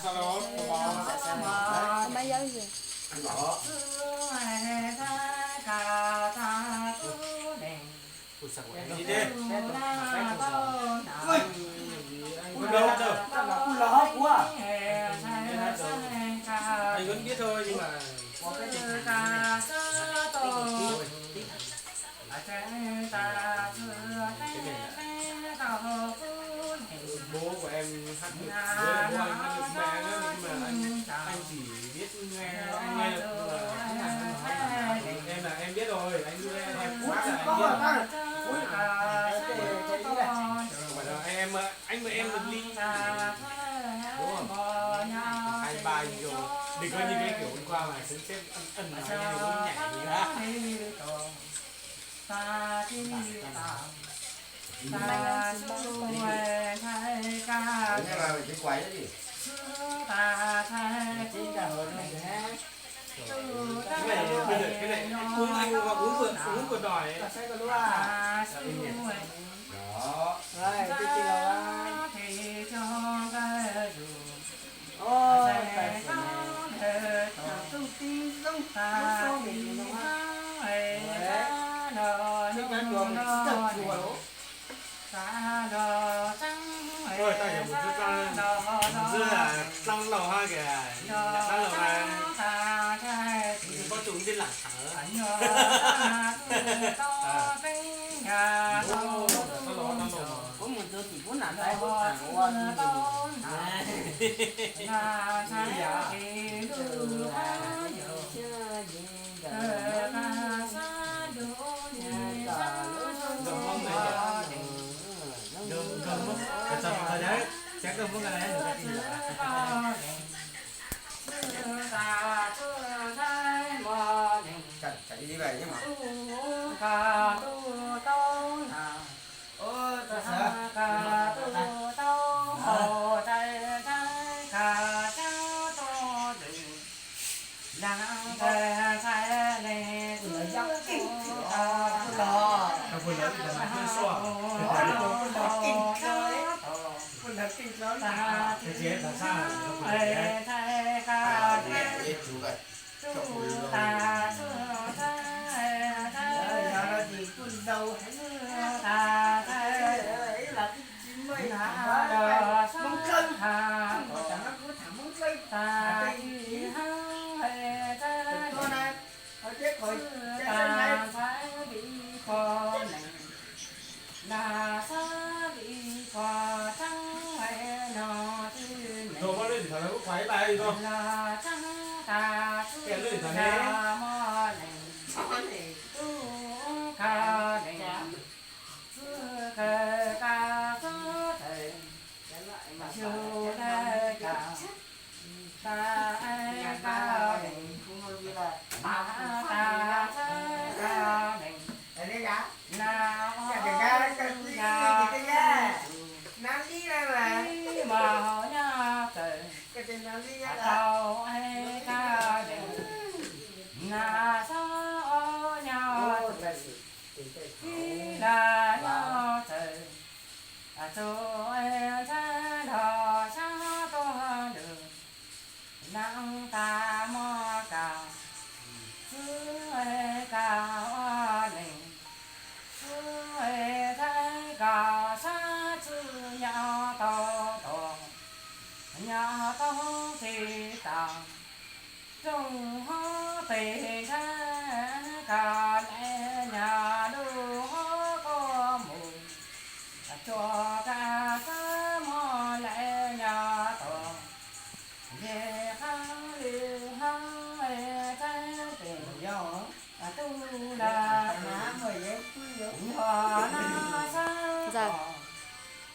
Ua mab yawb yus. Bố của em hát được, bố anh hát được ba nhá, nhưng mà anh, anh chỉ biết nghe, anh nghe được, nhưng mà em là em biết rồi, anh nghe em hát là em biết. Không phải là em, anh mà em được ly, đúng không? Hai bài rồi. Đừng có như cái kiểu hôm qua mà sớm sếp ân ân mà anh cũng nhảy gì đó. Cái này, bây giờ cái này uống, anh vào uống vừa, uống vừa đòi ấy. Đó. Rồi, tôi kêu là Ôi, tài xỉu này. Thằng Trung Tín Dũng, nó sao để chúng nó ăn. Đấy. Cái cá chùa mình cứ chặt chùa lắm. Ôi, tao hiểu một đứa con, một đứa là Tăng Lầu ha kìa, Tăng Lầu ha. Có chung cái làng thở. À. Ủa, Tăng Lầu, Tăng Lầu mà. Có một số chỉ muốn làm tay hốt thẳng qua thì mình. Này. Này. Này. Rồi bác lên thằng này có khoái bài gì không? Kìa lên thằng này. Ntxawm.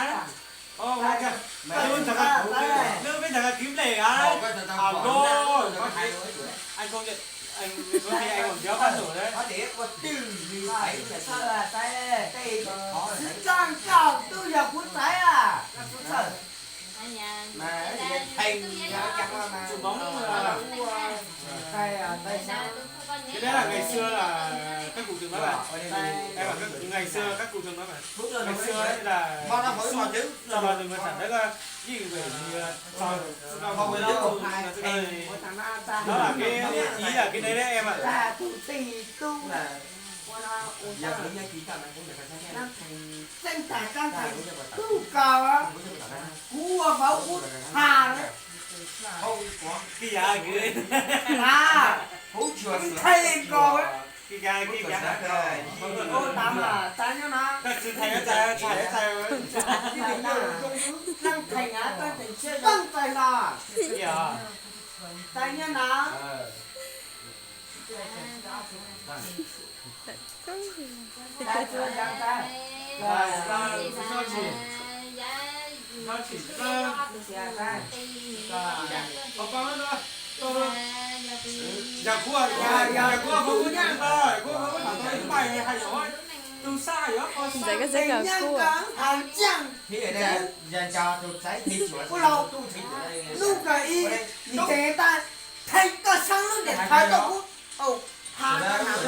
na. Ơ, ơ, ơ, peb ntawd kwv nplej a. Alo, anh không nhận, anh có thể anh còn nhớ phát nổ đấy. Xwb txawj koj twb yog kuv txawj a. Xwb txawj. Cái đấy là ngày xưa là các cụ thường nói là, em bảo các, ngày xưa các cụ thường nói là, ngày xưa ấy là xúc cho vào rừng mà sản đấy là cái gì vậy thì, ờ, cho, cho vào rừng là từ đây. Nó là cái, ý là cái đấy đấy em ạ. Txeeb tag kab nqhees tub kaus, kuv ua vauv kuv tham. Kis yas kis, kuv nthe nkaus. Kis yas kis yas, ua tas mas tas nyob no. Kab nqhees a, kab nqhees siab zoo txais no. Tas nyob no. Yog kuv, yog kuv, kuv nyob, kuv, kuv, kuv, kuv, kuv, kuv, kuv, kuv, Ntxawm koj txawj kawm kuj. Ntxawm, hnub kawg ib ntev tas, theej koj sab lub ntiam thawv tuaj kuv